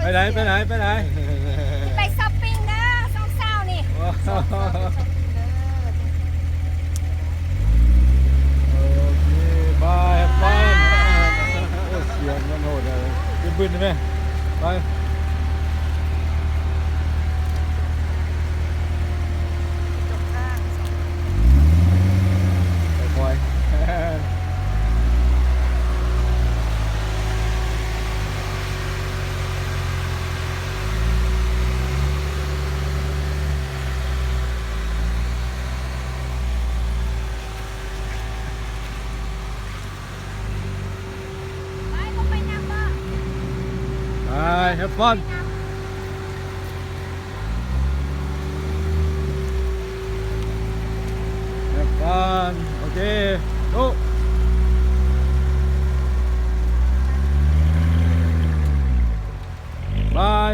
ໄປໃດ ໄປໃດ ໄປໃດ? ໄປຊັອບປິງເດີ ສອງສາວນີ້. ໂອເຄ ບາຍ ແຮັບຟັນ. ໂອ້ ສຽງມັນໂຫດເລີຍ ບຶ້ນໆ ໄດ້ໄໝ? ໄປ. ໄປ ແຮັບຟັນ ແຮັບຟັນ. ໂອເຄ ໂອ້ ບາຍ.